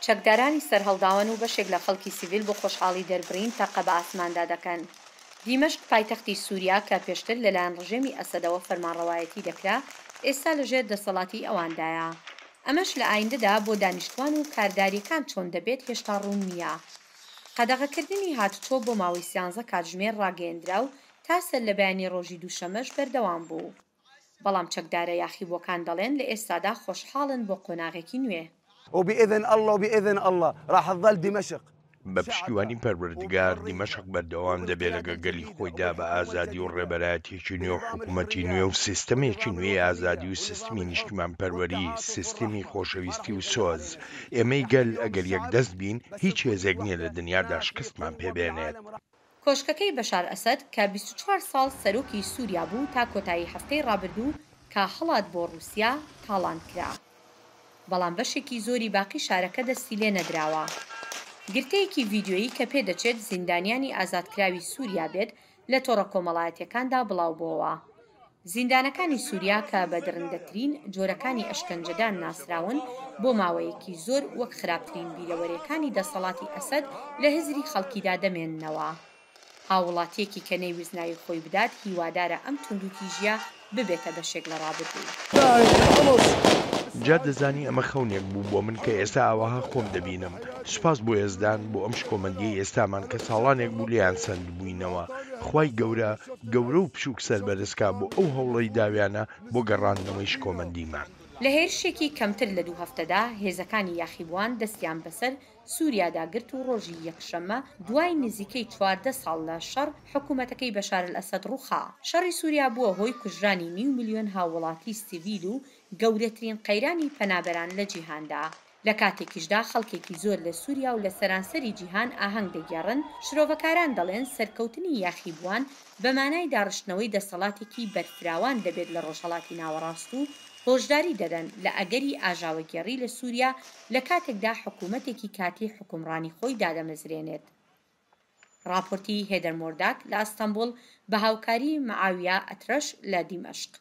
چەکدارانی سەرهەڵداوان و بەشێک لە خەڵکی سیڤیل بۆ خۆشحاڵی دەربڕین تەقە بە ئاسماندا دەکەن. دیمەشق پایتەختی سوریا کە پێشتر لەلایەن ڕژێمی ئەسەدەوە فەرمانڕەوایەتی دەکرا، ئێستا لەژێر دەسەڵاتی ئەواندایە. ئەمەش لە ئایندەدا بۆ دانیشتوان و کاردارییەکان چۆن دەبێت هێشتا ڕوون نییە. قەدەغەکردنی هاتوچۆ بۆ ماوەی سیانزە کاتژمێر ڕاگەیەندرا و تا سەرلەبەیانی ڕۆژی دووشەممەش بەردەوام بوو. بەڵام چەکدارە یاخیبووەکان دەڵێن لە ئێستادا خۆشحاڵن بۆ قۆناغێکی نوێ. وبإذن اللە وبإذن اللە راح تظل دمشق. بە پشتیوانی پەروەردگار دیمەشق بەردەوام دەبێت لەگەڵ گەلی خۆیدا بە ئازادی و ڕێبەرایەتییەکی نوێ و حکوومەتی نوێ و سیستەمێکی نوێی ئازادی و سیستمی نیشتیمانپەروەری، سیستمی خۆشەویستی و سۆز. ئێمەی گەل ئەگەر یەکدەست بین، هیچ هێزێک نییە لە دنیادا شکستمان پێ بێنێت. کۆشکەکەی بەشار ئەسەد کە 24 ساڵ سەرۆکی سووریا بوو تا کۆتایی هەفتەی ڕابردوو کە هەڵات بۆ ڕووسیا، تاڵان کرا. بەڵام بەشێکی زۆری باقی شارەکە دەستی لێ نەدراوە. گرتەیەکی ڤیدیۆیی کە پێدەچێت زیندانیانی ئازادکراوی سووریا بێت لە تۆڕە کۆمەڵایەتییەکاندا بڵاوبۆوە. زیندانەکانی سووریا کە بە دڕندەترین جۆرەکانی ئەشکەنجەدان ناسراون، بۆ ماوەیەکی زۆر وەک خراپترین بیرەوەرییەکانی دەسەڵاتی ئەسەد لە هزری خەڵکیدا دەمێننەوە. هاووڵاتییەکی کە نەیوست ناوی خۆی بدات هیوادارە ئەم توندوتیژییە ببێتە بەشێک لە ڕابردوو. جا دەزانی ئەمە خەونێک بوو بۆ من کە ئێستا ئاوەها خۆم دەبینم. سوپاس بۆ یەزدان بۆ ئەم شکۆمەندیەی ئێستامان کە ساڵانێک بوو لێیان سەندبووینەوە. خوای گەورە گەورە و بچووک سەربەرز کا بۆ ئەو هەوڵەی داویانە بۆ گەڕاندنەوەی شکۆمەندیمان. لە هێرشێکی کەمتر لە دوو هەفتەدا هێزەکانی یاخیبووان دەستیان بەسەر سوریادا گرت و ڕۆژی یەکشەممە دوای نزیکەی 14 ساڵ لە شەڕ، حکومەتەکەی بەشار ئەلئەسەد ڕووخا. شەڕی سوریا بووە هۆی کوژرانی نیو ملیۆن هاووڵاتی سیڤیل و گەورەترین قەیرانی پەنابەران لە جیهاندا. لە کاتێکیشدا خەڵکێکی زۆر لە سوریا و لە سەرانسەری جیهان ئاهەنگ دەگێڕن، شرۆڤەکاران دەڵێن سەرکەوتنی یاخیبووان بە مانای داڕشتنەوەی دەسەڵاتێکی بەرفراوان دەبێت لە ڕۆژهەڵاتی ناوەڕاست و هۆشداری دەدەن لە ئەگەری ئاژاوەگێڕی لە سوریا لە کاتێکدا حکومەتێکی کاتی حوکمڕانی خۆی دادەمەزرێنێت. ڕاپۆرتی هێدەر مۆرداک لە ئەستەنبوڵ بە هاوکاری معاویە ئەترەش لە دیمەشق.